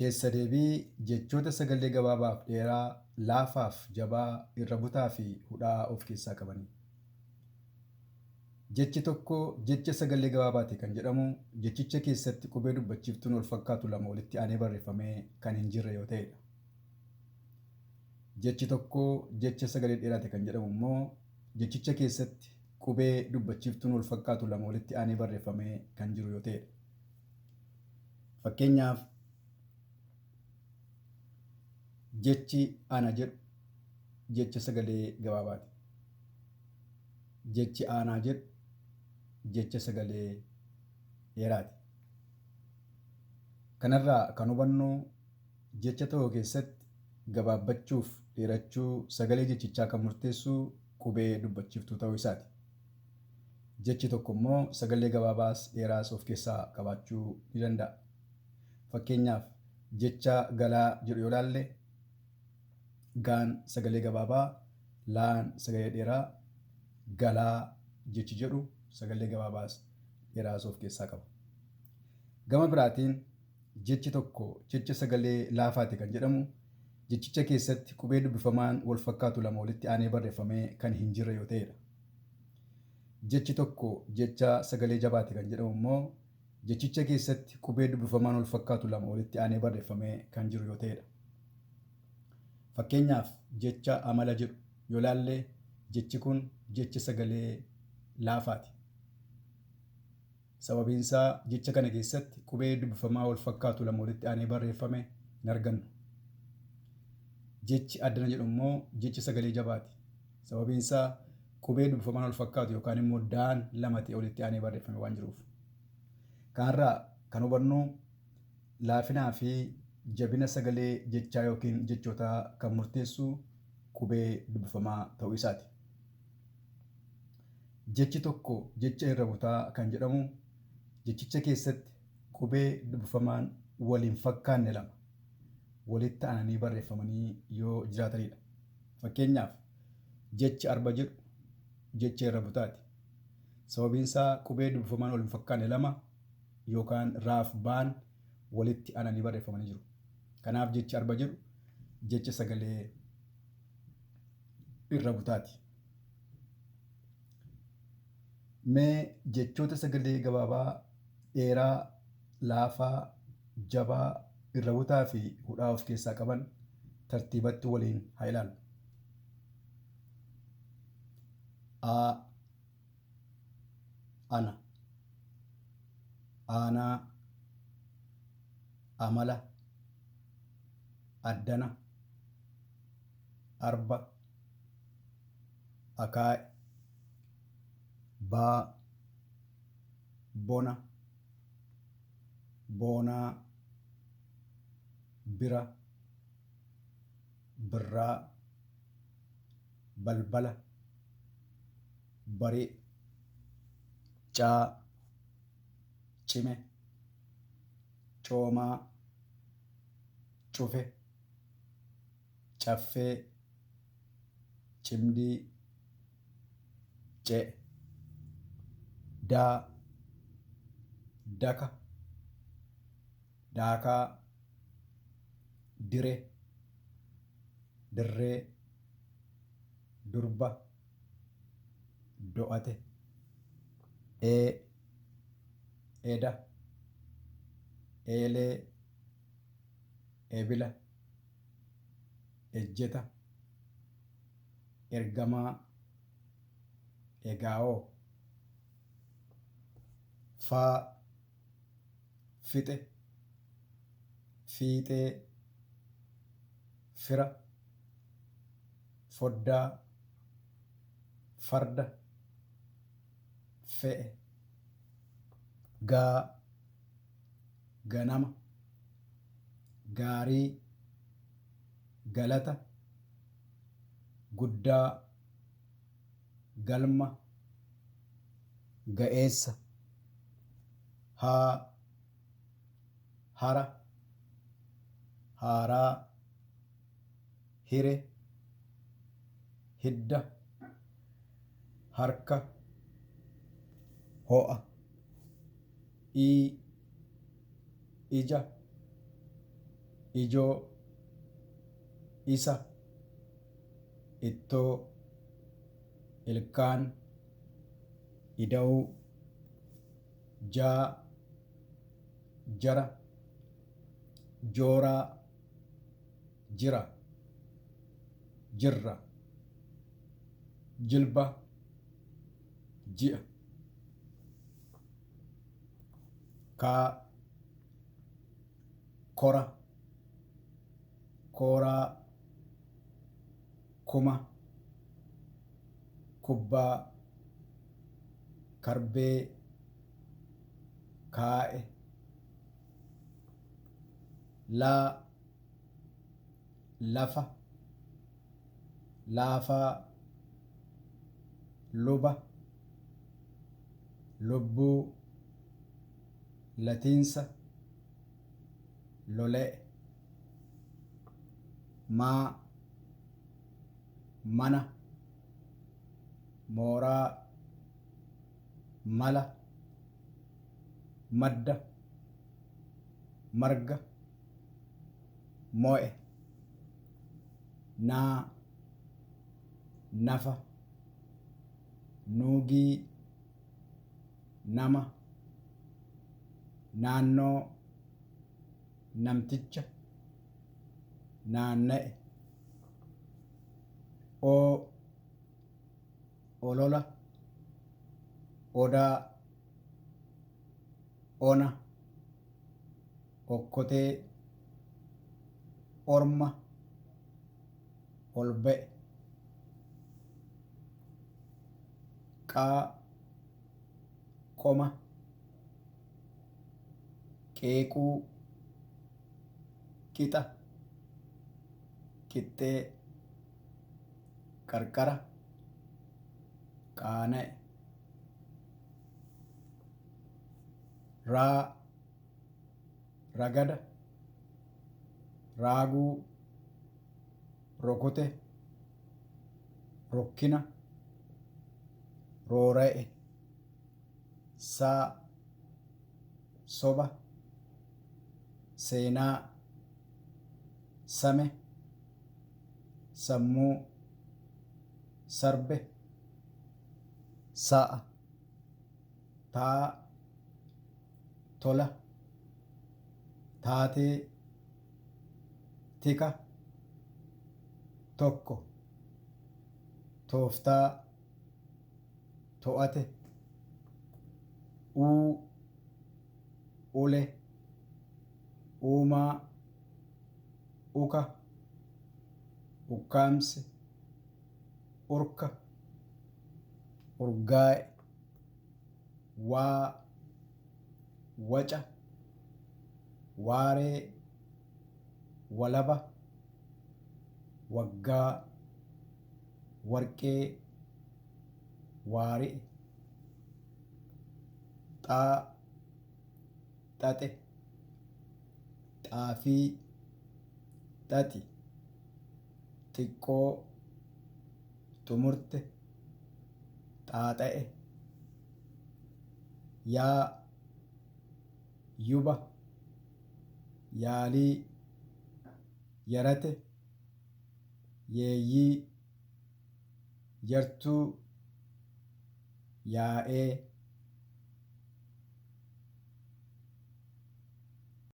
Keessa deebii jechoota sagalee gabaabaaf dheeraa, laafaaf jabaa, irra butaa fi hudhaa of keessaa qabanii. Jechi tokko jecha sagalee gabaabaati kan jedhamu jechicha keessatti qubee dubbachiiftuun wal fakkaatu lama walitti aanee barreeffamee kan hin jirre yoo ta'edha. Jechi tokko jecha sagalee dheeraati kan jedhamu immoo jechicha keessatti qubee dubbachiiftuun wal fakkaatu lama walitti aanee barreeffamee kan jiru yoo ta'edha. Fakkeenyaaf jechi ana jedhu jecha sagalee gabaabaati. Jechi aanaa jedhu jecha sagalee dheeraati. Kanarraa kan hubannu jecha tokko keessatti gabaabbachuuf dheerachuu sagalee jechichaa kan murteessu qubee dubbachiiftuu ta'uu isaati. Jechi tokko immoo sagalee gabaabaas dheeraas of keessaa qabaachuu ni danda'a. Fakkeenyaaf jecha galaa jedhu yoo ilaalle gaan sagalee gabaabaa, laan sagalee dheeraa, galaa jechi jedhu sagalee gabaabaas dheeraas of keessaa qaba. Gama biraatiin jechi tokko jecha sagalee laafaati kan jedhamu jechicha keessatti qubee dubbifamaan wal fakkaatu lama walitti aanee barreeffamee kan hin jirre yoo ta'edha. Jechi tokko jecha sagalee jabaati kan jedhamu immoo jechicha keessatti qubee dubbifamaan wal fakkaatu lama walitti aanee barreeffamee kan jiru yoo ta'edha. Fakkeenyaaf jecha amala jedhu yoo ilaalle jechi kun jecha sagalee laafaati. Sababiin isaa jecha kana keessatti qubee dubbifamaa wal fakkaatu lama walitti aanee barreeffame hin argannu. Jechi addana jedhu immoo jecha sagalee jabaati. Sababiin isaa qubee dubbifamaan wal fakkaatu yookaan immoo daan lama ta'e walitti aanee barreeffame waan jiruuf. Kanarraa kan hubannu laafinaa fi jabina sagalee jechaa yookiin jechootaa kan murteessu qubee dubbifamaa ta'uu isaati. Jechi tokko jecha irra butaa kan jedhamu jechicha keessatti qubee dubbifamaan wal hin fakkaanne lama walitti aananii barreeffamanii yoo jiraatanidha. Fakkeenyaaf jechi arba jedhu jecha irra butaati. Sababiin isaa qubee dubbifamaan wal hin fakkaanne lama yookaan raaf baan walitti aananii barreeffamanii jiru. Kanaaf jechi arba jedhu jecha sagalee irra butaati. Mee jechoota sagalee gabaabaa, dheeraa, laafaa, jabaa, irra butaa fi hudhaa of keessaa qaban tartiibatti waliin haa ilaallu. A, ana, aanaa, amala, addana, arba, akaa'e, baa, bona, boonaa, bira, birraa, balbala, barii, caa, cime, coomaa, cufe, caffee, cimdii, ce'e, daa, daka, daakaa, dire, dirree, durba, do'ate, ee, eda, eelee, ebila, ejjeta, ergamaa, egaa'oo, faa, fixe, fiixee, fira, foddaa, farda, fe'e, gaa, ganama, gaarii, galata, guddaa, galma, ga'eessa, haa, hara, haaraa, hire, hidda, harka, ho'a, ii, ija, Ijoo, isa, ittoo, ilkaan, ida'uu, jaa, jara, jooraa, jira, jirra, jilba, ji'a. Kaa, kora, kooraa, kuma, kubbaa, karbee, kaa'e. Laa, lafa, laafaa, luba, lubbuu, latiinsa, lolee. Maa, mana, mooraa, mala, madda, marga, mo'e. Naa, nafa, nuugii, nama, naannoo, namticha, naanna'e. Oo, olola, odaa, ona, okkotee, orma, ol ba'e. Qaa, qoma, qeequu, qixa, qixxee, qarqara, qaana'e. Raa, ragada, raaguu, rukute, rukkina, roora'e. Saa, soba, seenaa, same, sammuu, sarbe, sa'a. Taa, tola, taatee, tika, tokko, tooftaa, to'ate. Uu, ule, uumaa, uka, ukkaamse, urka, urgaa'e. Waa, waca, waaree, walaba, waggaa, warqee, waari'e. Xaa, xaxe, xaafii, xaxi, xiqqoo, xumurte, xaaxa'e. Yaa, yuba, yaalii, yarate, yeeyyii, yartuu, yaa'ee.